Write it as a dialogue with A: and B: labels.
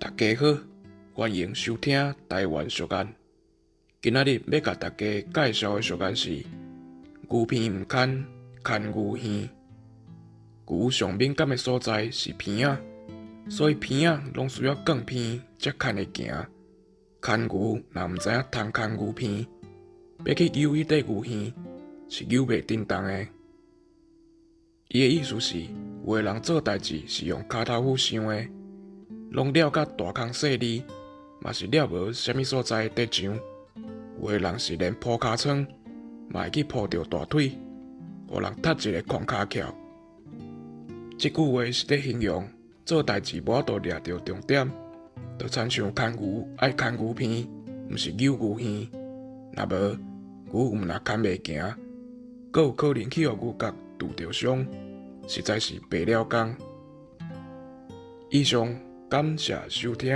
A: 大家好，歡迎收聽台灣俗諺。今仔日欲共大家介紹的俗諺是：牛鼻毋牽，牽牛耳。牛上敏感的所在是鼻仔，所以鼻仔攏需要摃鼻才牽會行。牽牛若毋知影通牽牛鼻，欲去扭彼塊牛耳，是扭袂振動的。伊的意思是，有的人做代誌是用跤頭趺想的，攏掠甲大空細膩，嘛是掠無啥物所在得獎。有的人是連鋪尻川，嘛會去鋪著大腿，予人踢一个空跤翹。這句話是咧形容做代誌無法度掠著重點，就親像牽牛愛牽牛鼻，毋是扭牛耳。若無牛毋但牽袂行，閣有可能去予牛角揬著傷，實在是白了工。以上，感謝收聽。